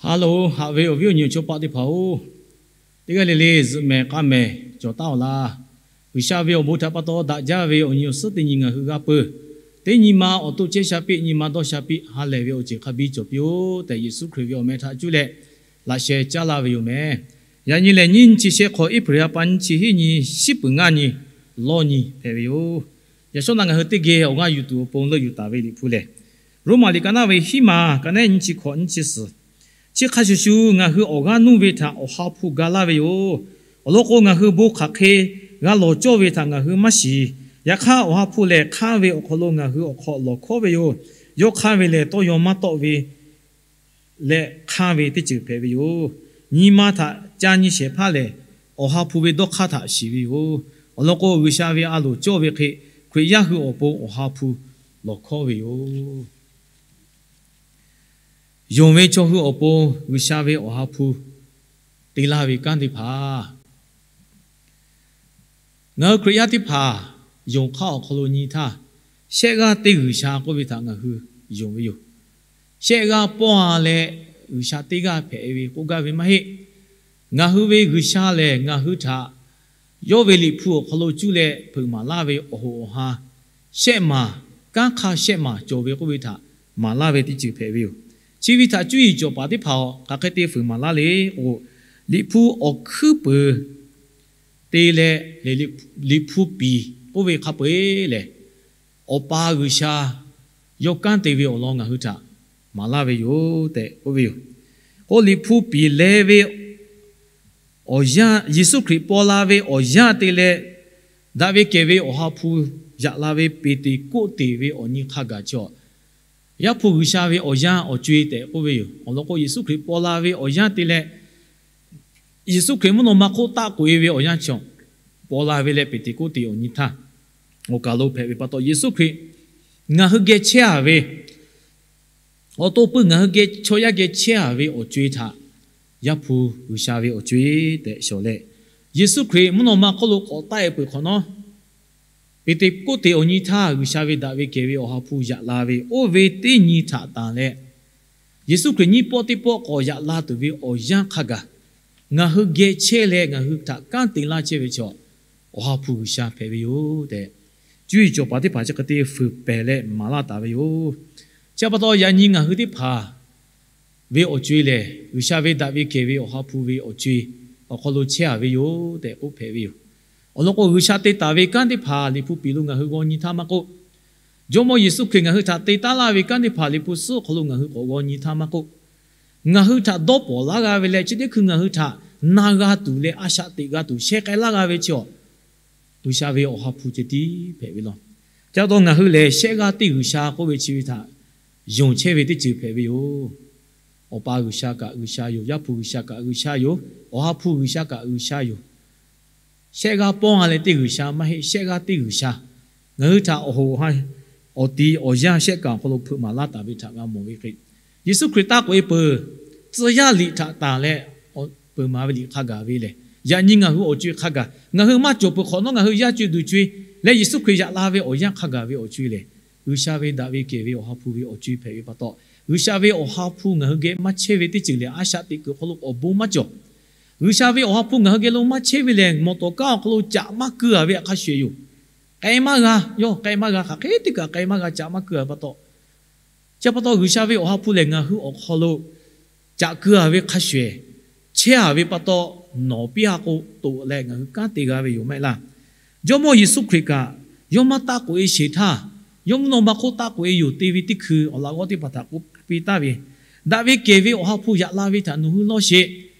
Ha loˬ, haꞈ ve awˬ viˉ awˬ nyi awˬ chawˇ paˆ teˇ hpaˍ-oˬ, teˇ g'aˇ le le zuhꞈ mehˍ k'a mehˍ cawˬ taˉ-oˬ laˇ. G'uiˬsha ve awˬ bon htaꞈ pa taw daꞈ jaˇ ve awˬ nyi awˬ suhˉ teˇ nyi ngaˬ hui g'a peuˬ. Teˇ nyi ma awˬ to chehˇ sha piˆ, nyi ma dawˇ sha piˆ, ha lehˬ ve awˬ ceuˬ hk'a biˇ cawˬ piˇ-oˆ tehꞈ, Yeˍsuˆ Hkriꞈ ve awˬ meh htaꞈ cuˇ leh laꞈ sheh caˉ laˇ ve yoˬ meh. Yaꞈ nyi lehˬ, nyiˇ chi shehˆ hk'awꞈ, April ha pa nyiˇ chi hiˉ nyi, shiˉ peuˬ ngaˇ nyi, lawˇ nyi hpehꞈ ve yoˬ. Yaꞈ shawˉ naˆ ngaˬ hui teˇ geh awˬ g'aˇ yuˬ tuˬ awˬ pon leuˆ yuˬ taˍ ve Liꞈ hpu lehˬ, Roˉmaꞈ liꞈ ka naˉ ve hiˉ ma, ka naˉ nyiˇ chi hkawꞈ nyiˇ chi suhˍ, chi hk'a shuˍ shuˍ ngaˬ hui awˬ g'aˇ nuˇ ve htaꞈ Awˬ ha hpu ga laˇ ve yoˬ. Awˬ lawn k'o, ngaˬ hui bon hk'aˬ hk'e g'a lawˬ cawˇ ve htaꞈ ngaˬ hui maˇ shiˍ. Yaꞈ hk'aˇ, Awˬ ha hpu lehˬ hk'anˇ ve awˬ hk'aw lo ngaˬ hui awˬ hk'aw lawˬ hkawˉ ve yoˬ. Yawˇ hk'anˇ ve lehˬ, tawˇ yaw maˇ tawˆ ve leh hk'anˇ ve teˇ ceuˬ hpehꞈ ve yoˬ. Nyi ma htaꞈ ca nyi shehˍ hpaˇ lehˬ, Awˬ ha hpu ve dawˇ hk'aˇ htaꞈ shiˍ ve yoˬ. Awˬ lawn k'o, G'uiˬsha ve a loˍ cawˇ ve hk'e, Hkriꞈ yaˇ hui awˬ pon Awˬ ha hpu lawˬ hkawˉ ve yoˬ. Yonˍ ve chaw hui awˬ pon G'uiˬsha ve Awˬ ha hpu te laˇ ve kanˉ teˇ hpaˍ, ngaˬ hui Hkriꞈ yaˇ teˇ hpaˍ yonˍ hk'aˇ awˬ hk'aw lo nyi htaˇ, shehˆ g'aˇ teˇ G'uiˬsha k'oˆ ve htaꞈ ngaˬ hui yonˍ ve yoˬ. Shehˆ g'aˇ pawˇ-a leh G'uiˬsha teˇ g'aˇ hpehꞈ ve k'oˆ gaˇ ve maˇ heˆ. Ngaˬ hui ve G'uiˬsha lehˬ, ngaˬ hui htaꞈ yawˇ ve Liꞈ hpu awˬ hk'aw lo cuˇ leh hpeuꞈ maˍ laˇ ve awˬ hoꞈ awˬ ha shehˆ maˬ, kanˉ hk'aˇ shehˆ maˬ cawˬ ve k'oˆ ve htaꞈ maˍ laˇ ve teˇ ceuˬ hpehꞈ ve yoˬ. Chi ve htaꞈ cuˇ yiˍ cawˬ paˍ teˇ hpaˍ-oˬ, hk'aˬ hk'e te fuiˍ maˍ laˇ le k'o, Liꞈ hpu awˬ hkuiˉ peuˬ te leh, Liꞈ hpu piˍ k'oˆ ve hk'a peu-eˬ lehˬ, Awˬ pa G'uiˬsha yawˇ kanˉ te ve awˬ lawn ngaˬ hui htaꞈ maˍ laˇ ve yoˬ tehꞈ k'oˆ ve yoˬ. K'o, Liꞈ hpu piˍ leh ve awˬ yanˇ, Yeˍsuˆ Hkriꞈ paw la ve awˬ yanˇ te leh, daꞈ ve kehˬ ve Awˬ ha hpu yaꞈ la ve Peˍteˍkoˆteˍ ve awˬ nyi hk'a gaˬ chaw, Yaˇ hpu G'uiˬsha ve awˬ yanˇ awˬ co-e tehꞈ k'oˆ ve yoˬ. Awˬ lawn k'o, Yeˍsuˆ Hkriꞈ paw la ve awˬ yanˇ te leh, Yeˍsuˆ Hkriꞈ mvuhˇ naw ma hk'oˆ taˆ k'oꞈ-e ve awˬ yanˇ chaw paw la ve leh, Peˍteˍkoˆteˍ awˬ nyi htaˇ, awˬ kaˬ lo hpehꞈ ve pa taw, Yeˍsuˆ Hkriꞈ ngaˬ hui geh chehˇ-a ve, awˬ to pui ngaˬ hui geh chaw yaˇ geh chehˇ-a ve awˬ co-e htaꞈ Yaˇ hpu G'uiˬsha ve awˬ co-e tehꞈ shawˍ leh, Yeˍsuˆ Hkriꞈ mvuhˇ naw ma hk'oˆ lo k'awꞈ taˆ-e peuˬ hk'awꞈ nawˉ, Peˍteˍkoˆteˍ awˬ nyi htaˇ G'uiˬsha ve daꞈ ve kehˬ ve Awˬ ha hpu yaꞈ la ve oˇ ve teˇ nyi htaꞈ tanˬ leh, Yeˍsuˆ Hkriꞈ nyiˇ pawˆ teˇ pawˆ k'awꞈ yaꞈ la tuˬ ve awˬ yanˇ hk'a gaˬ, ngaˬ hui geh chehˇ leh ngaˬ hui htaꞈ kanˉ te laˇ chehˇ ve chaw, Awˬ ha hpu G'uiˬsha hpehꞈ ve yoˬ tehꞈ, cuˇ yiˍ cawˬ paˍ teˇ hpaˍ chi hk'e te fuiˍ pehˍ leh maˍ laˇ taˍ ve yoˬ. Chi pa taw, yaꞈ nyi ngaˬ hui teˇ hpaˍ ve awˬ co-e lehˬ, G'uiˬsha ve daꞈ ve kehˬ ve Awˬ ha hpu ve awˬ co-e awˬ hk'aw lo chehˇ-a ve yoˬ tehꞈ k'oˆ hpehꞈ ve yoˬ. Awˬ lawn k'o, G'uiˬsha te taˍ ve kanˉ teˇ hpaˍ Liꞈ hpu piˍ lo ngaˬ hui g'aw nyi htaˇ maˇ k'oˆ, Jawˇmawˇ Yeˍsuˆ Hkriꞈ ngaˬ hui htaꞈ te taˉ laˇ ve kanˉ teˇ hpaˍ Liꞈ hpu suhˉ awˬ hk'aw lo ngaˬ hui k'awꞈ g'aw nyi htaˇ maˇ k'oˆ, ngaˬ hui htaꞈ dawˇ pawˍ laˇ g'a ve leh, chi teˇ hkui ngaˬ hui htaꞈ na g'a tuˬ leh a shaꞈ teꞈ g'a tuˬ sheh k'ai laˇ g'a ve chi awˬ, G'uiˬsha ve Awˬ ha hpu ceh tiˉ hpehꞈ ve law. Chi pa taw, ngaˬ hui lehˬ shehˆ g'aˇ teˇ G'uiˬsha k'oˆ ve chi ve htaꞈ yonˍ chehˇ ve teˇ ceuˬ hpehꞈ ve yoˬ. Awˬ pa G'uiˬsha kaꞈ G'uiˬsha yoˬ. Yaˇ hpu G'uiˬsha kaꞈ G'uiˬsha yoˬ. Awˬ ha hpu G'uiˬsha kaꞈ G'uiˬsha yoˬ. Shehˆ g'aˇ pawˇ-a leh teˇ G'uiˬsha maˇ heˆ, shehˆ g'aˇ teˇ G'uiˬsha. Ngaˬ hui htaꞈ awˬ hoꞈ ha, awˬ ti awˬ yanˇ shehˆ kaꞈ awˬ hk'aw lo hpeuꞈ maˍ laˇ taˍ ve htaꞈ g'a mawˬ ve hk'e, Yeˍsuˆ Hkriꞈ taˇ k'oꞈ-e peuˬ, tcuh yaˇ liꞈ htaꞈ tanˬ leh peuˬ maˍ ve liꞈ hk'a gaˬ ve lehˬ, yaꞈ nyi ngaˬ hui awˬ co-e hk'a gaˬ, ngaˬ hui maˇ cawˬ peuˬ hk'awꞈ nawˉ ngaˬ hui yaˇ co-e duˬ co-e leh Yeˍsuˆ Hkriꞈ yaꞈ la ve awˬ yanˇ hk'a gaˬ ve awˬ co-e lehˬ, G'uiˬsha ve daꞈ ve kehˬ ve Awˬ ha hpu ve awˬ co-e hpehꞈ ve pa taw, G'uiˬsha ve Awˬ ha hpu ngaˬ hui geh maˇ chehˇ ve teˇ ceuˬ lehˬ, a shaꞈ teꞈ kuiˬ awˬ hk'aw lo awˬ bon maˇ cawˬ. G'uiˬsha ve Awˬ ha hpu ngaˬ hui geh lo maˇ chehˇ ve lehˬ, mawˬ tawˍ kaˉ awˬ hk'aw lo caꞈ maˇ keu-a ve htaꞈ hk'a shuˍ-eˬ yoˬ. K'ai maˇ g'a, yawˇ k'ai maˇ g'a, hk'aˬ hk'e teˇ kaꞈ k'ai maˇ g'a, caꞈ maˇ keu-a pa taw. Chi pa taw, G'uiˬsha ve Awˬ ha hpu lehˬ ngaˬ hui awˬ hk'aw lo caꞈ keu-a ve hk'a shuˍ-eˬ chehˇ-a ve pa taw, nawˬ piˇ-a k'o toꞈ leh ngaˬ hui kanˉ te g'a ve yoˬ maˇ heˆ laˇ. Jawˇmawˇ Yeˍsuˆ Hkriꞈ kaꞈ yawˇ maˇ taˆ k'oꞈ-e sheˍ htaˇ, yawˇ mvuhˇ naw ma hk'oˆ taˆ k'oꞈ-e yoˬ te ve teˇ hkui awˬ laꞈ g'awˇ teˇ hpaˍ htaꞈ k'oˆ piˇ taˍ ve, daꞈ ve kehˬ ve Awˬ ha hpu yaꞈ la ve htaꞈ nawˬ hui lawˇ sheˍ.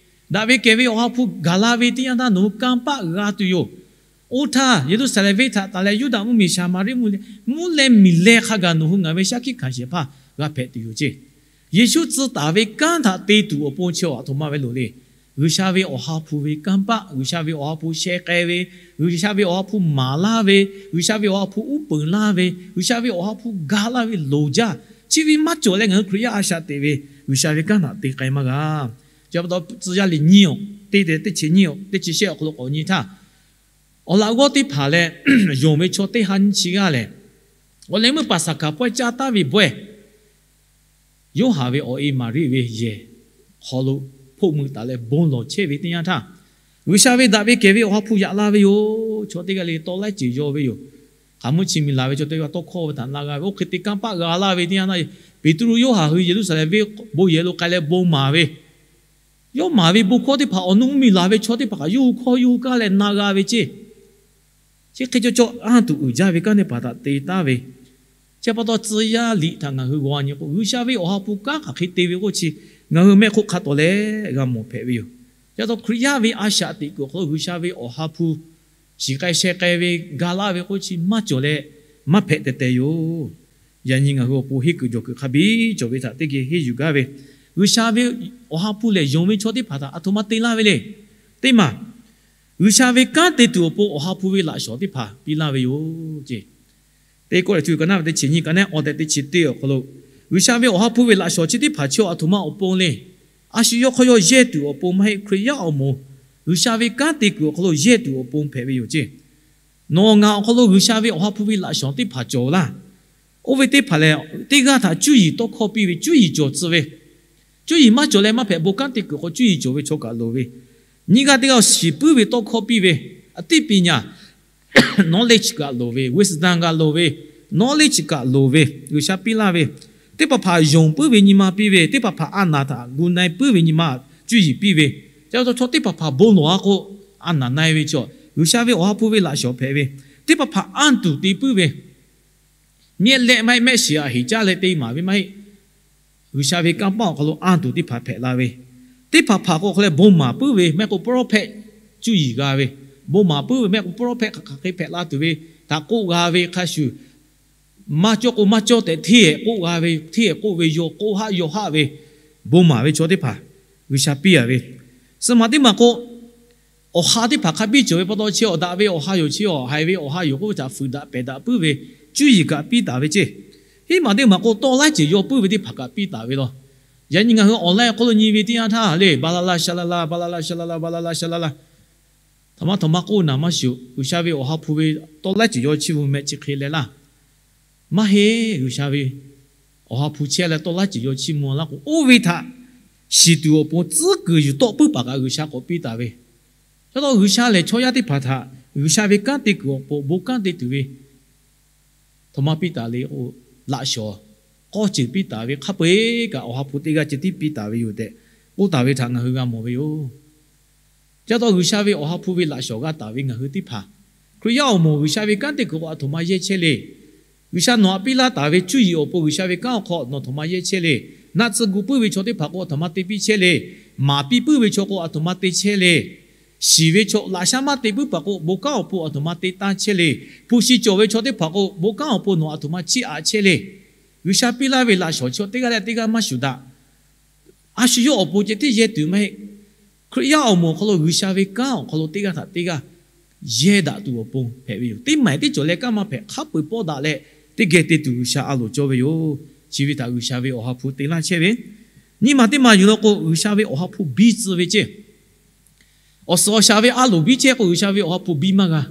Daꞈ ve kehˬ ve Awˬ ha hpu gaˬ la ve teˇ yanˇ htaˇ nawˬ hui kanˇ paˆ g'a tuˬ yoˬ. Oˇ htaˇ Yeˍruˆsaˍlehnˍ venˇ htaꞈ tanˬ leh Yuˇdaꞈ mvuhˇmiˬ, Saˍmaˍriˆ mvuhˇmiˬ leh mvuhˇ leh miˬ leh hk'a gaˬ nawˬ hui ngaˬ ve shaˉ hkiˆ hkanˍ shehˍ hpaˇ g'a hpehꞈ tuˬ yoˬ ceˇ. Yeˍsuˆ tcuh taˍ ve kanˉ htaꞈ te tuˬ awˬ pon chi awˬ aˬ htoꞈ ma ve loˍ le. G'uiˬsha ve Awˬ ha hpu ve kanˇ paˆ, G'uiˬsha ve Awˬ ha hpu sheh k'ai ve, G'uiˬsha ve Awˬ ha hpu maˍ laˇ ve, G'uiˬsha ve Awˬ ha hpu uˉ peunˍ laˇ ve, G'uiˬsha ve Awˬ ha hpu ga laˇ ve loˍ jaˇ. Chi ve maˇ cawˬ leh ngaˬ hui Hkriꞈ yaˇ a shaꞈ teꞈ ve G'uiˬsha ve kanˉ htaꞈ te k'ai maˇ g'a. Chi pa taw tcuh yaˇ liꞈ nyiˇ-oˬ, teˇ te teˇ chi nyiˇ-oˬ, teˇ chi shehˆ awˬ hk'aw lo k'awꞈ nyi htaˇ, awˬ laꞈ g'awˇ teˇ hpaˍ leh yonˍ ve chaw teˇ ha nyiˇ chi g'aˇ lehˬ, awˬ leh meuˇ Paˍsaˍhkaˍ pawehˇ caˇ taˉ ve bawehˇ, Yoˇhanˬ ve awˬ e Maˍriˆ ve yehˬ hk'aw lo hpoˆ mui taˍ leh bon lawˬ chehˇ ve teˇ yanˇ htaˇ, G'uiˬsha ve daꞈ ve kehˬ ve Awˬ ha hpu yaꞈ la ve yoˬ. Chaw teˇ g'aˇ le tawˇ laiˉ ceuˬ yaw ve yoˬ. Hk'aˬ mvuhˇ chi miˬ laˬ ve chaw teˇ g'aˇ tawˇ hkawˇ ve htaꞈ na g'a ve, oˇ hk'e te kanˇ paˆ g'a laˇ ve teˇ yanˇ htaˇ, Peˍtruˆ Yoˇhanˬ hui Yeˍruˆsaˍlehnˍ venˇ bon yehˬ lo k'ai leh bon maˍ ve, yawˇ maˍ ve bon hkawˇ teˇ hpaˍ awˬ nu mvuhˇ miˬ laˬ ve chaw teˇ hpaˍ kaꞈ yawˇ hui hkawˇ yawˇ hui kaˇ leh na g'a ve ceˇ. Chi hk'e cawˬ cawˬ anˇ tuˬ uiˍ jaˇ ve kanˉ teˇ hpaˍ htaꞈ te taˍ ve, chi pa taw tcuh yaˇ liꞈ htaꞈ ngaˬ hui g'aw nyi k'o, G'uiˬsha ve Awˬ ha hpu kanˉ hk'aˬ hk'e te ve k'oˆ chi ngaˬ hui mehˆ hk'oˆ hk'a tawˍ leh g'a mawˬ hpehꞈ ve yoˬ. Chi pa taw Hkriꞈ yaˇ ve a shaꞈ teꞈ kuiˬ awˬ hk'aw lo G'uiˬsha ve Awˬ ha hpu shiˍ k'ai sheh k'ai ve ga laˇ ve k'oˆ chi maˇ cawˬ leh maˇ hpehꞈ tehˬ tehˬ yoˬ. Yaꞈ nyi ngaˬ hui awˬ pon henˇ kuiˬ jawˬ kuiˬ hk'a biˇ cawˬ ve htaꞈ teˇ geh henˇ yuˬ gaˇ ve, G'uiˬsha ve Awˬ ha hpu lehˬ yonˍ ve chaw teˇ hpaˍ htaꞈ aˬ htoꞈ ma te laˇ ve le. Teˇ maˬ, G'uiˬsha ve kanˉ te tuˬ awˬ pon Awˬ ha hpu ve laꞈ shawnˍ teˇ hpaˍ piˇ laˇ ve yoˬ ceˇ. Teˇ Kawˇrenˍhtuˆ ka naˆ ve teˇ chi nyiˇ, ka naˆ awˬ tehˬ teˇ chi teˇ awˬ hk'aw lo, G'uiˬsha ve Awˬ ha hpu ve laꞈ shawnˍ chi teˇ hpaˍ chi aˬ htoꞈ ma awˬ pon le. A shu yawˇ hk'aw yawˇ yehˇ tuˬ awˬ pon maˇ heˆ, Hkriꞈ yaˇ awˬ moˍ G'uiˬsha ve kanˉ te kuiˬ awˬ hk'aw lo yehˇ tuˬ awˬ pon hpehꞈ ve yoˬ ceˇ. Nawˬ ngaˬ awˬ hk'aw lo G'uiˬsha ve Awˬ ha hpu ve laꞈ shawnˍ teˇ hpaˍ cawˬ laˇ. Oˇ ve teˇ hpaˍ lehˬ, teˇ g'aˇ htaꞈ cuˇ yiˍ tawˇ hkawˇ piˇ ve, cuˇ yiˍ cawˬ tcuh ve, cuˇ yiˍ maˇ cawˬ leh maˇ hpehꞈ, bon kanˉ te kuiˬ hk'aw cuˇ yiˍ cawˬ ve chaw kaꞈ loˍ ve, nyiˇ g'aˇ teˇ g'aˇ shiˍ puiˉ ve tawˇ hkawˇ piˇ ve, a tiˉ piˇ nyaˇ, knowledge kaꞈ loˍ ve, wisdom kaꞈ loˍ ve, knowledge kaꞈ loˍ ve, G'uiˬsha piˇ laˇ ve, teˇ hpaˍ hpaˍ yonˍ puiˉ ve nyi ma piˇ ve, teˇ hpaˍ hpaˍ a naˍ htaꞈ gu na-e puiˉ ve nyi ma cuˇ yiˍ piˇ ve, ca taw chaw teˇ hpaˍ hpaˍ bon lawˬ a k'o, a naˍ na-e ve chaw, G'uiˬsha ve Awˬ ha hpu ve laꞈ shawnˍ hpehꞈ ve, teˇ hpaˍ hpaˍ anˇ tuˬ te puiˉ ve, mehˆ leh maˇ heˆ, mehˆ shiˍ aꞈ heˍ caˇ leh te maˍ ve maˇ heˆ. G'uiˬsha ve kanˇ paˆ awˬ hk'aw lo anˇ tuˬ teˇ hpaˍ hpehꞈ la ve, teˇ hpaˍ hpaˍ k'o hk'aw leh bon maˍ puiˉ ve, mehˆ k'o prophet cuˇ yiˍ g'a ve, bon maˍ puiˉ ve, mehˆ k'o prophet hk'aˬ hk'e hpehꞈ la tuˬ ve htaꞈ k'oˆ g'a ve hk'a shuˍ, maˇ cawˇ k'o maˇ cawˇ tehꞈ hteˇ ehˍ k'oˆ g'a ve, hteˇ ehˍ k'oˆ ve, yaw k'oˆ haˆ yaw haˆ ve, bon maˍ ve chaw teˇ hpaˍ G'uiˬsha piˇ a ve, suh maˬ teˇ maˬ k'o, awˬ ha teˇ hpaˍ hk'a biˇ cawˬ ve pa taw, chi awˬ daꞈ ve awˬ ha yoˬ, chi awˬ haiˬ ve awˬ ha yoˬ k'oˆ ve htaꞈ fuiˍ daꞈ pehˬ daꞈ puiˉ ve, cuˇ yiˍ kaꞈ piˇ taˍ ve ceˇ. Hiˉ maˬ teˇ maˬ k'o, tawˇ laiˉ ceuˬ yaw puiˉ ve teˇ hpaˍ kaꞈ piˇ taˍ ve law. Yaꞈ nyi ngaˬ hui awˬ laˇ awˬ hk'aw lo nyi ve teˇ yanˇ htaˇ le, ba la la sha la la, ba la la sha la la, ba la la sha la la, htaꞈ ma htaꞈ ma k'oˆ naˍ maˇ shuˍ, G'uiˬsha ve Awˬ ha hpu ve tawˇ laiˉ ceuˬ yaw chiˇ mvuh meh chi hk'e leh laˇ. Maˇ heˆ, G'uiˬsha ve Awˬ ha hpu chehˇ leh tawˇ laiˉ ceuˬ yaw chiˇ mvuh laˇ k'o, oˇ ve htaꞈ shiˍ tuˬ awˬ pon tcuhˉ kuiˬ yuˬ tawˆ puiˉ paˍ kaꞈ G'uiˬsha k'awꞈ piˇ taˍ ve, ca taw G'uiˬsha lehˬ chaw yaˇ teˇ hpaˍ htaꞈ G'uiˬsha ve kanˉ te kuiˬ awˬ pon bon kanˉ te tuˬ ve htaꞈ ma piˇ taˍ le k'o, laꞈ shawnˍ k'awˇ ceuˬ piˇ taˍ ve hk'a peu-eˬ kaꞈ Awˬ ha hpu teˇ g'aˇ ceh tiˉ piˇ taˍ ve yoˬ tehꞈ k'oˆ taˍ ve htaꞈ ngaˬ hui g'a mawˬ ve yoˬ. Ca taw G'uiˬsha ve Awˬ ha hpu ve laꞈ shawnˍ g'a taˍ ve ngaˬ hui teˇ hpaˍ, Hkriꞈ yaˇ awˬ moˍ G'uiˬsha ve kanˉ te kuiˬ k'o aˬ htoꞈ ma yehˇ chehˇ le. G'uiˬsha nawˬ htaꞈ piˇ laˇ taˍ ve cuˇ yiˍ awˬ pon G'uiˬsha ve kanˉ awˬ hk'aw nawˬ htoꞈ ma yehˇ chehˇ le. Naˆ tcuh gu puiˉ ve chaw teˇ hpaˍ k'o aˬ htoꞈ ma te piˇ chehˇ le. Maˍ piˇ puiˉ ve chaw k'o aˬ htoꞈ ma te chehˇ le. Shiˍ ve chaw laꞈ shaˉ maˇ te puiˉ paˍ k'o bon kanˉ awˬ pon aˬ htoꞈ ma te tanˇ chehˇ le. Hpu shi cawˬ ve chaw teˇ hpaˍ k'o bon kanˉ awˬ pon nawˬ aˬ htoꞈ ma chiˇ aꞈ chehˇ le. G'uiˬsha piˇ laˇ ve laꞈ shawnˍ chaw teˇ g'aˇ leh teˇ g'aˇ maˇ shuˍ daꞈ. A shu yawˇ awˬ pon ceh tiˉ yehˇ tuˬ maˇ heˆ. Hkriꞈ yaˇ awˬ moˍ awˬ hk'aw lo G'uiˬsha ve kanˉ awˬ hk'aw lo teˇ g'aˇ htaꞈ teˇ g'aˇ yehˇ daꞈ tuˬ awˬ pon hpehꞈ ve yoˬ. Teˇ maˬ teˇ cawˬ leh kanˉ maˇ hpehꞈ, hk'a peu-eˬ pawˆ daꞈ leh teˇ geh te tuˬ G'uiˬsha a loˍ cawˇ ve yoˬ. Chi ve htaꞈ G'uiˬsha ve Awˬ ha hpu te laˇ chehˇ ve, nyi ma teˇ ma yuˬ law k'o G'uiˬsha ve Awˬ ha hpu biˇ tcuh ve ceˇ. Awˬ suhˍ awˬ shaˍ ve a loˍ biˇ chehˇ k'o G'uiˬsha ve Awˬ ha hpu biˇ maˇ g'a.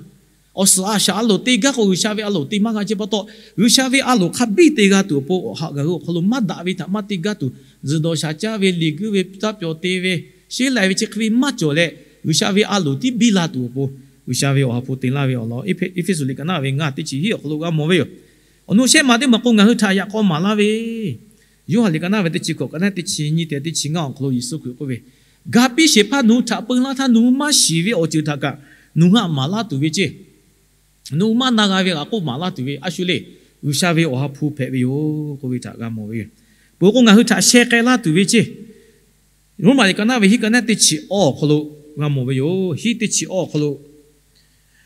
Awˬ suhˍ a shaˍ a loˍ te gaˇ k'o G'uiˬsha ve a loˍ te maˇ g'a. Chi pa taw G'uiˬsha ve a loˍ hk'a biˇ te g'a tuˬ awˬ pon ngaˬ hui awˬ hk'aw lo maˇ daꞈ ve htaꞈ maˇ te gaˇ tuˬ, zuhˬ dawˬ shaˍ caˇ ve, liꞈ guiˇ ve, taˇ pyawˬ te ve, sheˉ lai ve chi hk'e ve maˇ cawˬ leh G'uiˬsha ve a loˍ tiˉ biˇ la tuˬ awˬ pon G'uiˬsha ve Awˬ ha hpu te laˇ ve awˬ lawn Eˇfeˇsuꞈ liꞈ ka naˆ ve ngaˇ teˇ chi hiˉ awˬ hk'aw lo g'a mawˬ ve yoˬ. Awˬ nu shehˆ ma teˇ maˬ k'o ngaˬ hui htaꞈ yaꞈ k'aw maˍ laˇ ve, Yoˇhanˬ liꞈ ka naˆ ve teˇ chi hkawꞈ, ka naˆ teˇ chi nyiˇ tehꞈ teˇ chi ngaˇ awˬ hk'aw lo Yeˍsuˆ Hkriꞈ k'oˆ ve, Ga piˇ shehˍ hpaˇ nawˬ hui htaꞈ peu laˇ htaˇ nawˬ hui maˇ shiˍ ve awˬ ceuˬ htaꞈ kaꞈ nawˬ hui htaꞈ maˍ laˇ tuˬ ve ceˇ. Nawˬ hui maˇ na g'a ve kaꞈ k'oˆ maˍ laˇ tuˬ ve a shu le. G'uiˬsha ve Awˬ ha hpu hpehꞈ ve yoˬ k'oˆ ve htaꞈ g'a mawˬ ve yoˬ. Peuˬ k'o ngaˬ hui htaꞈ sheh k'ai laˇ tuˬ ve ceˇ. Roˉmaꞈ liꞈ ka naˆ ve hiˉ ka naˆ teˇ chi awˇ awˬ hk'aw lo g'a mawˬ ve yoˬ. Hiˉ teˇ chi awˇ awˬ hk'aw lo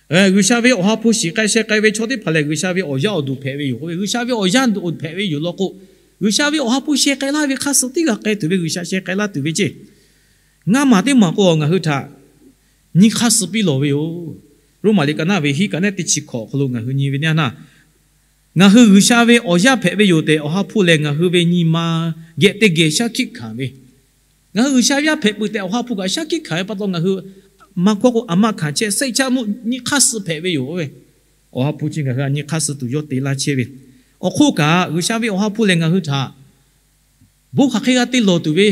G'uiˬsha ve Awˬ ha hpu shiˍ k'ai sheh k'ai ve chaw teˇ hpaˍ lehˬ G'uiˬsha ve awˬ yaˇ awˬ duˬ hpehꞈ ve yoˬ k'oˆ ve, G'uiˬsha ve awˬ yaˇ awˬ duˬ hpehꞈ ve yoˬ law k'o, G'uiˬsha ve Awˬ ha hpu sheh k'ai laˇ ve hk'a suh teˇ g'aˇ k'ai tuˬ ve G'uiˬsha sheh k'ai laˇ tuˬ ve ceˇ. Ngaˇ maˬ teˇ maˬ k'o ngaˬ hui htaꞈ nyi hk'aˇ suh piˇ lawˬ ve yoˬ. Roˉmaꞈ liꞈ ka naˆ ve hiˉ ka naˆ teˇ chi hkawꞈ awˬ hk'aw lo ngaˬ hui nyi ve teˇ yanˇ, ngaˬ hui G'uiˬsha ve awˬ yaˇ hpehꞈ ve yoˬ tehꞈ Awˬ ha hpu lehˬ ngaˬ hui ve nyi ma geh teˇ geh shaˉ hkiˆ hkanˍ ve, ngaˬ hui G'uiˬsha ve yaˇ hpehꞈ peuˬ tehꞈ Awˬ ha hpu kaꞈ shaˉ hkiˆ hkanˍ ve pa taw ngaˬ hui maˇ kawˇ k'o aˬ maˇ hkanˍ chehˇ, seˆ chaˇ mvuhˇ nyi hk'aˇ suh hpehꞈ ve yoˬ ve. Awˬ ha hpu chi ngaˬ hui a nyi hk'aˇ suh tuˬ yawˇ te laˇ chehˇ ve. Awˬ hk'oˆ kaꞈ G'uiˬsha ve Awˬ ha hpu lehˬ ngaˬ hui htaꞈ bon hk'aˬ hk'e g'a te lawˬ tuˬ ve,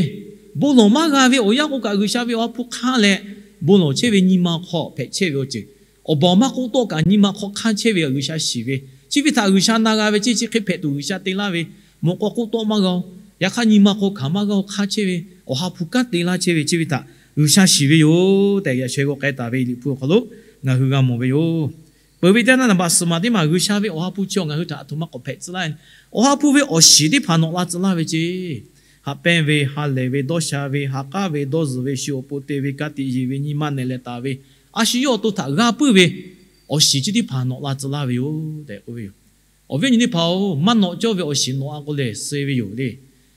Bon lawˬ maˇ g'a ve awˬ yanˇ k'o kaꞈ, G'uiˬsha ve Awˬ ha hpu hk'anˇ leh bon lawˬ chehˇ ve nyi ma hk'aw hpehꞈ chehˇ ve awˬ ceuˬ, awˬ baˬ awˬ ma k'oˆ tawˆ kaꞈ nyi ma hk'aw hk'anˇ chehˇ ve G'uiˬsha shiˍ ve, chi ve htaꞈ G'uiˬsha na g'a ve ceˇ. Chi hk'e hpehꞈ tuˬ G'uiˬsha te laˇ ve, mawꞈ k'aw k'oˆ tawˆ maˇ g'a-o, yaꞈ hk'aˇ nyi ma hk'aw hkanˍ maˇ g'a-o, hk'anˇ chehˇ ve, Awˬ ha hpu kanˉ te laˇ chehˇ ve, chi ve htaꞈ G'uiˬsha shiˍ ve yoˬ tehꞈ, yaꞈ sheh g'aw k'ai taˍ ve Liꞈ hpu awˬ hk'aw lo ngaˬ hui g'a mawˬ ve yoˬ. Peuˬ ve teˇ naˇ naˍ baꞈ suhˍ maˬ teˇ maˬ, G'uiˬsha ve Awˬ ha hpu chi awˬ ngaˬ hui htaꞈ aˬ htoꞈ ma k'awꞈ hpehꞈ tcuh laˇ ve, Awˬ ha hpu ve awˬ shiˍ teˇ hpaˍ nawꞈ la tcuh laˇ ve ceˇ. Haꞈ pehnˇ ve, ha lehˬ ve, dawˇ sha ve, ha k'aˉ ve, dawˇ zuhˬ ve, shu awˬ pon te ve, ka tiꞈ yeˬ ve, nyi ma nehˬ leh taˍ ve, a shu yawˇ awˬ to htaꞈ g'a puiˉ ve awˬ shiˍ chi teˇ hpaˍ nawꞈ la tcuh laˇ ve yoˬ tehꞈ k'oˆ ve yoˬ. Awˬ viˉ awˬ nyi teˇ hpaˍ-oˬ, maˇ nawꞈ cawˇ ve awˬ shiˍ nawꞈ a k'o lehˬ suh ve yoˬ le.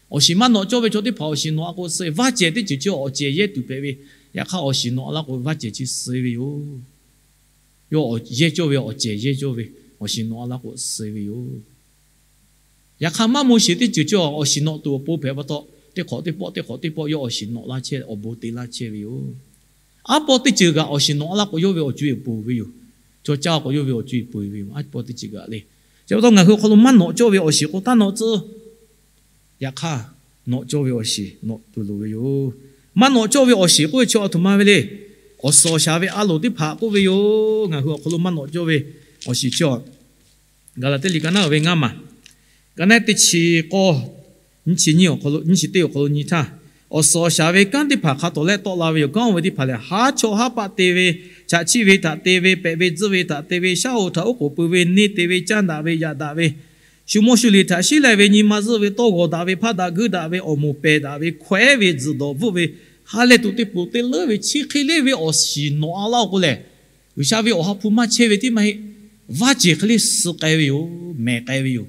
Awˬ shiˍ maˇ nawꞈ cawˇ ve chaw teˇ hpaˍ awˬ shiˍ nawꞈ a k'o suh, vaˇ cehˬ teˇ ceuˬ chi awˬ cehˬ yehˇ tuˬ hpehꞈ ve, yaꞈ hk'aˇ awˬ shiˍ nawꞈ a laˇ k'o vaˇ cehˬ chi suh ve yoˬ. Yawˇ yehˇ cawˇ ve, awˬ cehˬ yehˇ cawˇ ve, awˬ shiˍ nawꞈ a laˇ k'o suh ve yoˬ. Yaꞈ hk'aˇ maˇ maw sheˍ teˇ ceuˬ chi awˬ shiˍ nawꞈ tuˬ awˬ pon hpehꞈ pa taw, teˇ hk'awꞈ teˇ pawˆ, teˇ hk'awꞈ teˇ pawˆ yawˇ awˬ shiˍ nawꞈ laˇ chehˇ, awˬ bon te laˇ chehˇ ve yoˬ. Aˉ pawˇ teˇ ceuˬ kaꞈ awˬ shiˍ nawꞈ a laˇ k'o yawˇ ve awˬ co-e ponˬ ve yoˬ. Chaw caˇ k'o yawˇ ve awˬ co-e ponˬ ve yoˬ. Aˉ pawˇ teˇ ceuˬ kaꞈ le. Chi pa taw ngaˬ hui awˬ hk'aw lo maˇ nawꞈ cawˇ ve awˬ shiˍ k'o taˇ nawꞈ tcuh. Yaꞈ hk'aˇ, nawꞈ cawˇ ve awˬ shiˍ nawꞈ tuˬ loˍ ve yoˬ. Maˇ nawꞈ cawˇ ve awˬ shiˍ k'oˆ ve chi aˬ htoꞈ ma ve le. Awˬ suhˍ awˬ shaˍ ve a loˍ teˇ hpaˍ k'oˆ ve yoˬ. Ngaˬ hui awˬ hk'aw lo maˇ nawꞈ cawˇ ve awˬ shiˍ chi awˬ, Gaˍlaˍtiˆ liꞈ ka naˉ ve ngaˇ maˬ, ka naˉ teˇ chi k'awˇ, nyiˇ chi nyiˇ awˬ hk'aw lo, nyiˇ chi teˇ awˬ hk'aw lo nyi htaˇ, awˬ suhˍ awˬ shaˍ ve kanˉ teˇ hpaˍ hk'a tawˍ leh tawˆ la ve yoˬ. Kanˉ oˇ ve teˇ hpaˍ lehˬ, haˉ chawˇ haˉ paˆ te ve, chaꞈ chiˆ ve htaꞈ te ve, pehꞈ ve tzuhˆ ve htaꞈ te ve, shaˉ hoꞈ htaꞈ oˉ k'oˍ pui ve, neˇ te ve, caˇ daꞈ ve, yaꞈ daꞈ ve, shu mawˇ shu liꞈ htaꞈ shiˉ leh ve, nyi ma zuhˆ ve, tawˇ g'awˬ daꞈ ve, hpaˆ daꞈ guiˇ daꞈ ve, awˬ moˍ pehˬ daꞈ ve, hkawehˉ ve, tzuhˬ dawˬ bvuhˆ ve, ha leh tuˬ teˇ poˬ te leuˉ ve, chi hk'e le ve awˬ shiˍ nawꞈ a laˇ k'o lehˬ, G'uiˬsha ve Awˬ ha hpu maˇ chehˇ ve tiˉ maˇ heˆ. Vaˇ cehˬ hk'e le suh k'ai ve yoˬ, mehˬ k'ai ve yoˬ.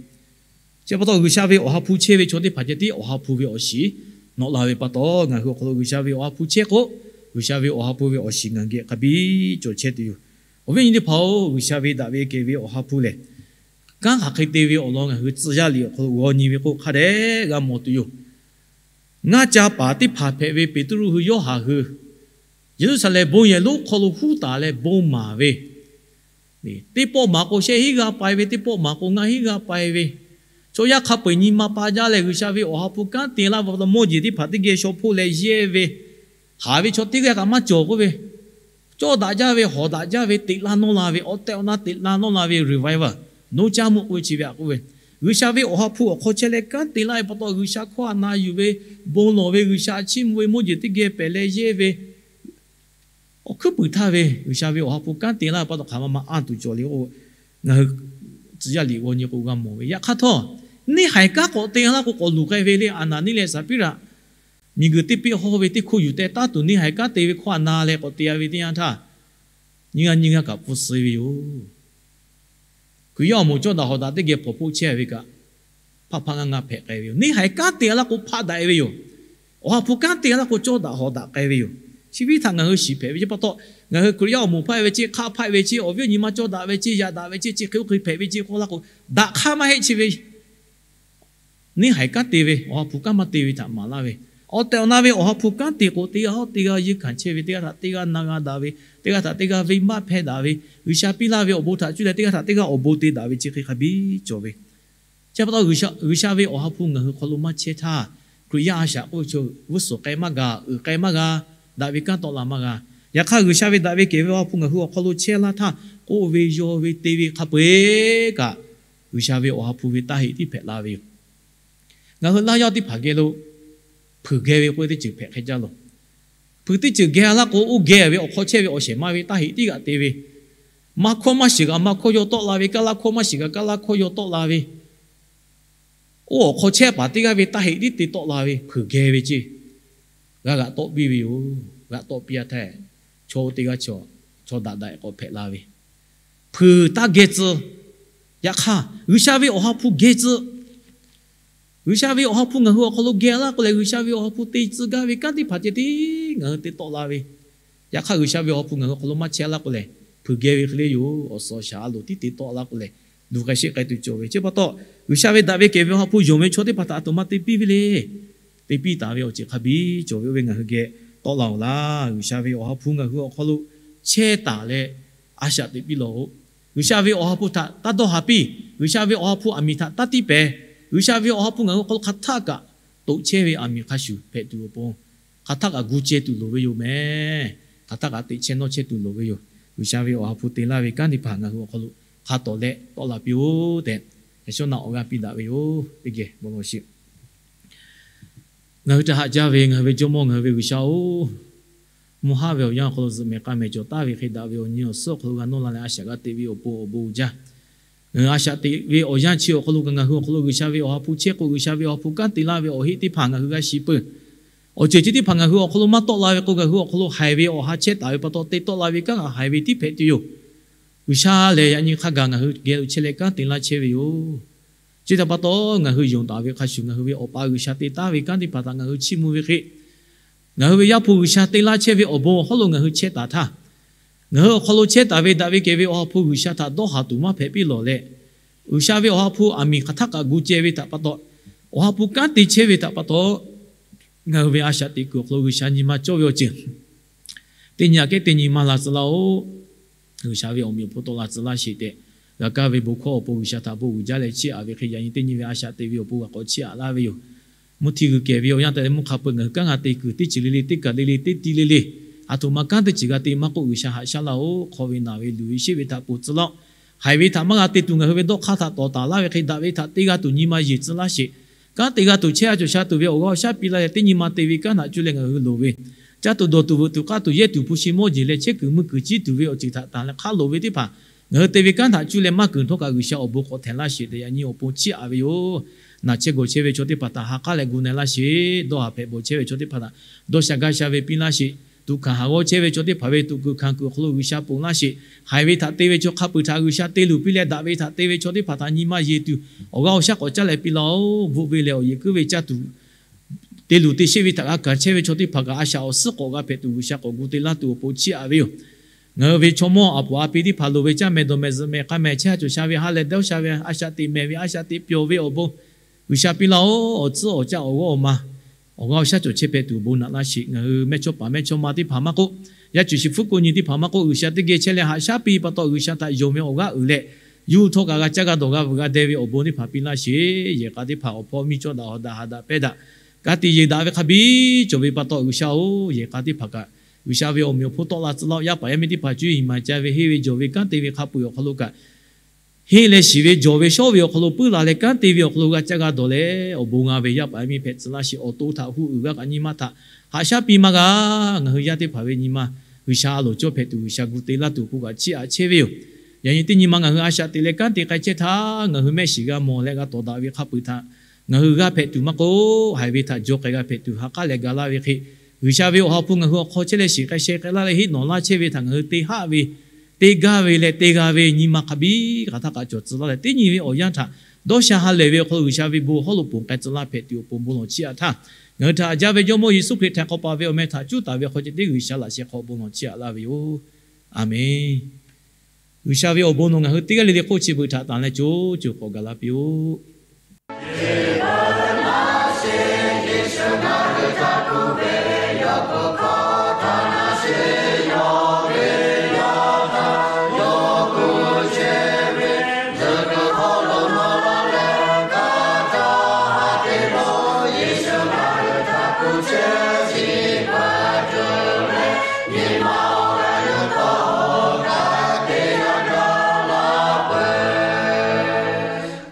Chi pa taw G'uiˬsha ve Awˬ ha hpu chehˇ ve chaw teˇ hpaˍ ceh tiˉ Awˬ ha hpu ve awˬ shiˍ nawꞈ la ve pa taw, ngaˬ hui awˬ hk'aw lo G'uiˬsha ve Awˬ ha hpu chehˇ k'o, G'uiˬsha ve Awˬ ha hpu ve awˬ shiˍ ngaˬ geh hk'a biˇ cawˬ chehˇ tuˬ yoˬ. Awˬ viˉ awˬ nyi teˇ hpaˍ-oˬ, G'uiˬsha ve daꞈ ve kehˬ ve Awˬ ha hpu lehˬ, kanˉ hk'aˬ hk'e te ve awˬ lawn ngaˬ hui Tcuh yaˇ liꞈ awˬ hk'aw lo g'aw nyi ve k'o hk'a dehꞈ g'a mawˬ tuˬ yoˬ. Ngaˇ ca paˍ teˇ hpaˍ hpehꞈ ve Peˍtruˆ hui Yawˇhanˬ hui Yeˍruˆsaˍlehnˍ bon yehˬ lonˉ hk'aw lo huˉ taˍ leh bon maˍ ve, teˇ pawˆ maˍ k'o shehˆ hinˉ g'aˇ pai ve, teˇ pawˆ maˍ k'o ngaˇ hinˉ g'aˇ pai ve, chaw yaˇ hk'a peu-eˬ nyi ma pa jaˇ leh G'uiˬsha ve Awˬ ha hpu kanˉ te laˇ ve pa taw, mawˇ jeˬ teˇ hpaˍ teˇ geh shaw hpoˆ leh yehˇ ve, haˍ ve chaw teˇ g'aˇ kaꞈ maˇ cawˬ k'oˆ ve, cawˇ daꞈ jaˇ ve, hawˍ daꞈ jaˇ ve, teꞈ la nawˇ la ve, awˬ tehˬ awˬ na teꞈ la nawˇ la ve revival, noˇ caˇ mvuhˆ k'oˆ ve chi ve a k'oˆ ve, G'uiˬsha ve Awˬ ha hpu awˬ hk'aw chehˇ leh kanˉ te laˇ ve pa taw, G'uiˬsha hkawˇ a na yuˬ ve, bon lawˬ ve, G'uiˬsha chiˇ mvuh ve, mawˇ jeˬ teˇ geh pehˬ leh yehˇ ve, awˬ hkuiˉ puiˍ htaˇ ve G'uiˬsha ve Awˬ ha hpu kanˉ te laˇ ve pa taw hk'aˬ ma ma anˇ tuˬ cawˬ le k'o, ngaˬ hui Tcuh yaˇ liꞈ g'aw nyi k'o g'a mawˬ ve. Yaꞈ hk'aˇ htawˇ, neˇ haiˬ kanˉ k'awꞈ te laˇ k'o k'awꞈ luˬ k'ai ve le. Aˍnaˍniˆ leh Saˍpiˉraꞈ miˬguiˬ teˇ peˆ hawˇ ve teˇ hkoˇ yuˬ teh taˉ tuˬ, neˇ haiˬ kanˉ te ve hkawˇ a na leh k'awꞈ te-a ve teˇ yanˇ htaˇ, nyiˇ g'aˇ nyiˇ g'aˇ kaꞈ pfuhˇ suh ve yoˬ. Hkriꞈ yaˇ awˬ moˍ cawˇ daꞈ hawˍ daꞈ teˇ geh hpawnˬ hpoˆ chehˇ ve kaꞈ, hpaˆ hpaˆ ngaˇ ngaˇ hpehꞈ k'ai ve yoˬ. Neˇ haiˬ kanˉ te-a laˇ k'o hpaˆ daꞈ-e ve yoˬ. Awˬ ha hpu kanˉ te-a laˇ k'o cawˇ daꞈ hawˍ daꞈ k'ai ve yoˬ. Chi ve htaꞈ ngaˬ hui shiˍ hpehꞈ ve ceˇ pa taw, ngaˬ hui Hkriꞈ yaˇ awˬ moˍ hpaˆ ve ceˇ, hk'aˆ hpaˆ ve ceˇ, awˬ viˉ awˬ nyi ma cawˇ daꞈ ve ceˇ, yaꞈ daꞈ ve ceˇ, chi hk'e oˇ hk'e hpehꞈ ve ceˇ k'oˆ laˇ k'o, daꞈ hk'aˇ maˇ heˆ chi ve. Neˇ haiˬ kanˉ te ve, Awˬ ha hpu kanˉ maˇ te ve htaꞈ maˍ laˇ ve, awˬ tehˬ awˬ na ve Awˬ ha hpu kanˉ te k'o, teˇ g'aˇ hawˉ teˇ g'aˇ yeunˇ hkanˍ chehˇ ve, teˇ g'aˇ htaꞈ teˇ g'aˇ na g'a daꞈ ve, teˇ g'aˇ htaꞈ teˇ g'aˇ venˇbaˆ hpehˇ daꞈ ve, G'uiˬsha piˇ laˇ ve awˬ bon htaꞈ cuˇ leh teˇ g'aˇ htaꞈ teˇ g'aˇ awˬ bon te daꞈ ve chi hk'e hk'a biˇ cawˬ ve. Chi pa taw G'uiˬsha ve Awˬ ha hpu ngaˬ hui hk'aw lo maˇ chehˇ htaˇ, Hkriꞈ yaˇ a shaꞈ k'oˆ ve chaw g'uˇ suhˍ k'ai maˇ g'a, uiˍ k'ai maˇ g'a, daꞈ ve kanˉ tawˆ la maˇ g'a. Yaꞈ hk'aˇ G'uiˬsha ve daꞈ ve kehˬ ve Awˬ ha hpu ngaˬ hui awˬ hk'aw lo chehˇ laˇ htaˇ, k'oˆ ve yaw ve te ve hk'a peu-eˬ kaꞈ, G'uiˬsha ve Awˬ ha hpu ve taˇ heꞈ tiˉ hpehꞈ la ve yoˬ. Ngaˬ hui laˇ yaˇ teˇ hpaˍ geh lo hpeuꞈ geh ve k'oˆ ve teˇ ceuˬ hpehꞈ hk'e jaˇ loˬ. Hpeuꞈ teˇ ceuˬ geh laˇ k'o, oˇ geh ve awˬ hk'aw chehˇ ve awˬ shehˍ ma ve taˇ heꞈ tiˉ g'aꞈ te ve, maˇ hkawˇ maˇ shiˍ kaꞈ maˇ hkawˇ yaw tawˆ la ve, kaˇ laˇ hkawˇ maˇ shiˍ kaꞈ kaˇ laˇ hkawˇ yaw tawˆ la ve, oˇ awˬ hk'aw chehˇ paˍ teˇ g'aˇ ve taˇ heꞈ tiˉ te tawˆ la ve hpeuꞈ geh ve ceˇ, g'a g'aꞈ tawˆ piˇ ve yoˬ. G'aꞈ tawˆ piˇ-a htaˇ, chaw oˇ teˇ g'aˇ chaw, chaw daꞈ daꞈ k'awꞈ hpehꞈ la ve, hpeuꞈ taˇ geh tcuh. Yaꞈ hk'aˇ G'uiˬsha ve Awˬ ha hpu geh tcuh. G'uiˬsha ve Awˬ ha hpu ngaˬ hui awˬ hk'aw lo geh laˇ k'o lehˬ, G'uiˬsha ve Awˬ ha hpu te tcuh gaˇ ve kanˉ teˇ hpaˍ ceh tiˉ ngaˬ hui te tawˆ la ve. Yaꞈ hk'aˇ G'uiˬsha ve Awˬ ha hpu ngaˬ hui awˬ hk'aw lo maˇ chehˇ laˇ k'o lehˬ, hpeuꞈ geh ve hk'e le yoˬ. Awˬ suhˍ awˬ shaˍ a loˍ tiˉ te tawˆ laˇ k'o lehˬ, luˬ k'ai sheˆ k'ai tuˬ cawˬ ve. Chi pa taw, G'uiˬsha ve daꞈ ve kehˬ ve Awˬ ha hpu yonˍ ve chaw teˇ hpaˍ htaꞈ a htoꞈ ma te piˇ ve le. Te piˇ taˍ ve awˬ ceuˬ hk'a biˇ cawˬ ve oˇ ve ngaˬ hui geh tawˆ la-oˬ laˇ. G'uiˬsha ve Awˬ ha hpu ngaˬ hui awˬ hk'aw lo chehˇ taˍ leh, a shaꞈ teꞈ piˇ lawˬ-oꞈ. G'uiˬsha ve Awˬ ha hpu htaꞈ taˇ dawˇ haˍ piˇ. G'uiˬsha ve Awˬ ha hpu aˬ miˍ htaꞈ taˇ tiˇ pehˍ. G'uiˬsha ve Awˬ ha hpu ngaˬ hui awˬ hk'aw lo hk'aˬ htaˆ kaꞈ toꞈ chehˇ ve aˬ miˍ hk'a shuˍ hpehꞈ tuˬ awˬ pon, hk'aˬ htaˆ kaꞈ gu ceh tuˬ loˍ ve yoˬ mehˍ. Hk'aˬ htaˆ kaꞈ teꞈ chehˇ nawˇ chehˇ tuˬ loˍ ve yoˬ. G'uiˬsha ve Awˬ ha hpu te laˇ ve kanˉ teˇ hpaˍ ngaˬ hui awˬ hk'aw lo hk'a tawˍ leh tawˆ la piˇ-oˆ tehꞈ, yaꞈ shawˉ naˆ awˬ g'aˇ piˇ daꞈ ve yoˬ. Teˇ geh bon lawˬ sheˍ. Ngaˬ hui htaꞈ haꞈ jaˇ ve ngaˬ hui ve Jawˇmawˇ ngaˬ hui ve G'uiˬsha-oˬ, mvuhˇ haˉ ve awˬ yanˇ awˬ hk'aw lo zuhꞈ mehˍ k'a mehˍ cawˬ taˍ ve hk'e, daꞈ ve awˬ nyi awˬ suhˉ awˬ hk'aw lo g'a nawˇ la leh a shaꞈ g'a teꞈ ve awˬ pon awˬ bon jaˇ. Ngaˬ hui a shaꞈ teꞈ ve awˬ yanˇ chi awˬ hk'aw lo kaꞈ ngaˬ hui awˬ hk'aw lo G'uiˬsha ve Awˬ ha hpu chehˇ k'o, G'uiˬsha ve Awˬ ha hpu kanˉ te laˇ ve awˬ heˆ teˇ hpaˍ ngaˬ hui g'a shiˍ peuˬ. Awˬ ceuˬ chi teˇ hpaˍ ngaˬ hui awˬ hk'aw lo maˇ tawˆ la ve k'o, ngaˬ hui awˬ hk'aw lo haiˬ ve awˬ ha chehˇ taˍ ve pa taw te tawˆ la ve kanˉ ngaˬ haiˬ ve tiˉ hpehꞈ tuˬ yoˬ. G'uiˬsha lehˬ yaꞈ nyi hk'a gaˬ ngaˬ hui geh lo chehˇ leh kanˉ te laˇ chehˇ ve yoˬ. Chi htaꞈ pa taw ngaˬ hui yonˍ taˍ ve hk'a shuˍ ngaˬ hui ve Awˬ pa G'uiˬsha te taˉ ve kanˉ teˇ hpaˍ htaꞈ ngaˬ hui chiˇ mvuh ve hk'e, ngaˬ hui ve Yaˇ hpu G'uiˬsha te laˇ chehˇ ve awˬ bon awˬ hawˉ lo ngaˬ hui chehˇ taˍ htaˇ, ngaˬ hui awˬ hk'aw lo chehˇ taˍ ve daꞈ ve kehˬ ve Awˬ ha hpu G'uiˬsha htaꞈ dawˇ haˍ tuˬ maˇ hpehꞈ piˇ lawˬ leh, G'uiˬsha ve Awˬ ha hpu aˬ miˍ hk'aˬ htaˆ kaꞈ gu ceh ve htaꞈ pa taw, Awˬ ha hpu kanˉ te chehˇ ve htaꞈ pa taw, ngaˬ hui ve a shaꞈ teꞈ kuiˬ awˬ hk'aw lo G'uiˬsha nyi ma cawˇ ve awˬ ceuˬ teˇ nyi aꞈ kehˉ teˇ nyi maˇ la tcuh laˇ-oˆ. G'uiˬsha ve awˬ meꞈ awˬ hponˇ tawˆ la tcuh laˇ sheˍ tehꞈ, g'a kaˇ ve bon hkawˇ awˬ pon G'uiˬsha htaꞈ bon uiˍ jaˇ leh chiˇ aꞈ ve hk'e, yaꞈ nyi teˇ nyi ve a shaꞈ teꞈ ve awˬ pon g'a k'awꞈ chiˇ aꞈ laˇ ve yoˬ. Mvuhˇ hti g'uiˬ kehˬ ve awˬ yanˇ tehꞈ leh mvuhˇ hk'a peu-eˬ ngaˬ hui kanˉ g'a te kuiˬ teˇ ceuˬ le le, teˇ kaˬ le le, teˇ ti le le, a htoꞈ ma kanˉ teˇ ceuˬ g'a te maˇ k'oˆ, G'uiˬsha haꞈ shaˉ laˇ-oˆ. Hk'aw ve naˬ ve luˬ ve sheˆ ve htaꞈ ponˬ tcuh laˇ-oˆ. Haiˬ ve htaꞈ maˇ g'a te tuˬ ngaˬ hui ve dawˇ hk'aˇ htaꞈ tawˍ taˍ laˇ ve hk'e, daꞈ ve htaꞈ te g'a tuˬ nyi ma yeˬ tcuh laˇ sheˍ. Kanˉ te g'a tuˬ chehˇ a cawˬ sha tuˬ ve awˬ g'aˇ awˬ shaˉ piˇ laˇ leh, teˇ nyi ma te ve kanˉ htaꞈ cuˇ leh ngaˬ hui loˍ ve, caˇ tuˬ dawˬ tuˬ veuꞈ tuˬ k'aˇ tuˬ yehˇ tuˬ hpu shi mawˇ jeˬ leh chehˇ kuiˬ mui kuiˬ ciˇ tuˬ ve awˬ ceuˬ htaꞈ tanˬ leh hk'a loˍ ve teˇ hpaˍ ngaˬ hui te ve kanˉ htaꞈ cuˇ leh maˇ keunˍ htawˇ kaꞈ G'uiˬsha awˬ bon k'awꞈ htehꞈ laˇ sheˍ tehꞈ yaꞈ nyi awˬ pon chiˇ aꞈ ve yoˬ. Naˬ chehˇ gawˬ chehˇ ve chaw teˇ hpaˍ htaꞈ ha k'aˉ leh gu na-e laˇ sheˍ. Dawˇ haˍ hpehꞈ bawˬ chehˇ ve chaw teˇ hpaˍ htaꞈ dawˇ sha gaˇ sha ve piˇ laˇ sheˍ. Tuꞈ hkanˍ haˍ g'awˇ chehˇ ve chaw teˇ hpaˍ ve tuꞈ kuiˬ hkanˍ kuiˬ awˬ hk'aw lo G'uiˬsha ponˬ laˇ sheˍ. Haiˬ ve htaꞈ te ve chaw hk'a peu-eˬ htaꞈ G'uiˬsha te luˬ piˇ leh, daꞈ ve htaꞈ te ve chaw teˇ hpaˍ htaꞈ nyi ma yeˬ tuˬ awˬ g'aˇ awˬ shaˉ k'awꞈ caˇ leh piˇ laˇ-oˆ. Bvuhꞈ ve leh awˬ yeˬ kuiˉ ve caˇ tuˬ te luˬ te sheˆ ve htaꞈ g'a kanˍ chehˇ ve chaw teˇ hpaˍ kaꞈ a shaꞈ awˬ suhˉ k'awꞈ g'a hpehꞈ tuˬ G'uiˬsha k'awꞈ gu te laˇ tuˬ awˬ pon chiˇ aꞈ ve yoˬ. Ngaˬ hui ve chaw mawˇ aˬ poˍ a pi teˇ hpaˍ loˍ ve caˇ meh dawˬ meh zuhꞈ meh k'a meh chehˇ a cawˬ sha ve ha leh dawˇ sha ve a shaꞈ teꞈ mehˍ ve a shaꞈ teꞈ pyawˬ ve awˬ bon G'uiˬsha piˇ laˇ-oˆ. Awˬ tcuhˉ awˬ caˇ awˬ g'awˇ awˬ ma awˬ g'aˇ awˬ shaˉ cawˬ chehˇ hpehꞈ tuˬ awˬ bon naꞈ laˇ sheˍ. Ngaˬ hui mehˇchawˇpaˍ mehˇchawˇma teˇ hpaˍ maˇ k'oˆ, yaˇ cuˬ shiˍ hpfuhˇ k'o nyi teˇ hpaˍ maˇ k'oˆ, G'uiˬsha teˇ geh chehˇ leh haꞈ shaˉ piˇ pa taw G'uiˬsha htaꞈ yonˍ ve awˬ g'aˇ uiˍ leh, yuˇ htawˇ kaꞈ g'a caˇ g'a dawˬ g'a veuꞈ g'a deh ve awˬ bon teˇ hpaˍ piˇ laˇ sheˍ. Yehˬ k'a teˇ hpaˍ awˬ hpawˇ miˇ cawˇ daꞈ hawˍ daꞈ haꞈ daꞈ pehˇ daꞈ ka tiꞈ yeˬ daꞈ ve hk'a biˇ cawˬ ve pa taw G'uiˬsha-oˬ, yehˬ k'a teˇ hpaˍ kaꞈ G'uiˬsha ve awˬ meꞈ awˬ hponˇ tawˆ la tcuh laˇ-oˆ. Yaˇ paˍ yaˇ miˇ teˇ hpaˍ cuˇ yiˍ maˍ ca ve henˇ ve jawˬ ve kanˉ te ve hk'a peu-eˬ awˬ hk'aw lo kaꞈ henˇ leh shiˍ ve jawˬ ve shawˉ ve awˬ hk'aw lo puiˉ la leh kanˉ te ve awˬ hk'aw lo g'a caˇ g'a dawˬ leh awˬ bon g'a ve yaˇ paˍ yaˇ miˇ hpehꞈ tcuh laˇ sheˍ. Awˬ to htaꞈ hu uiˍ g'a kaꞈ nyi ma htaꞈ haꞈ shaˉ piˇ maˇ g'a. Ngaˬ hui yaˇ teˇ hpaˍ ve nyi ma G'uiˬsha a loˍ cawˇ hpehꞈ tuˬ G'uiˬsha gu te laˇ tuˬ awˬ pon kaꞈ chiˇ aꞈ chehˇ ve yoˬ. Yaꞈ nyi teˇ nyi ma ngaˬ hui a shaꞈ teꞈ leh kanˉ te k'ai chehˇ htaˇ, ngaˬ hui mehˆ shiˍ g'a mawˬ leh g'a tawˍ daꞈ ve hk'a peu-eˬ htaꞈ ngaˬ hui g'aˇ hpehꞈ tuˬ maˇ k'oˆ, haiˬ ve htaꞈ jaw k'ai g'a hpehꞈ tuˬ ha k'aˉ leh ga laˇ ve hk'e, G'uiˬsha ve Awˬ ha hpu ngaˬ hui awˬ hk'aw chehˇ leh shiˍ k'ai sheh k'ai laˇ leh heˆ nawˬ laˇ chehˇ ve htaꞈ ngaˬ hui te haˆ ve, te gaˇ ve leh te g'a ve nyi ma hk'a biˇ hk'aˬ htaˇ kaꞈ cawˬ tcuh laˇ leh, teˇ nyi ve awˬ yanˇ htaꞈ dawˇ sha ha lehˬ ve awˬ hk'aw lo G'uiˬsha ve bon hawˉ lo ponˬ k'ai tcuh laˇ hpehꞈ tuˬ awˬ pon bon lawˬ chiˇ aꞈ htaˇ, ngaˬ hui htaꞈ haꞈ jaˇ ve Jawˇmawˇ Yeˍsuˆ Hkriꞈ htaꞈ k'awꞈ paˍ ve awˬ meh htaꞈ cuˉ taˍ ve awˬ hk'aw ceh tiˉ G'uiˬsha laꞈ sheh hk'aw bon lawˬ chiˇ aꞈ laˇ ve yoˬ. Aˬmenˍ. G'uiˬsha ve awˬ bon nawˬ ngaˬ hui teˇ g'aˇ le le hk'oˆ chi beuꞈ htaꞈ tanˬ leh co co k'awꞈ gaˬ la piˇ-oˆ.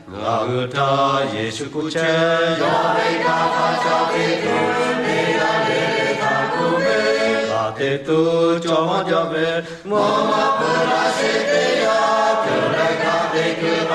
Ngaˬ hui htaꞈ Yeˍsuˆ kuˬ chehˇ, yawˇ ve htaꞈ hk'a ca te tuˬ teˇ g'aˇ le le htaꞈ kuˬ ve, hk'a te tuˬ cawˬ maˇ jaˇ ve, mvuhˇ maˇ peuˬ laˇ sheˍ teˇ yanˇ, tuˬ leh hk'a te kuiˬ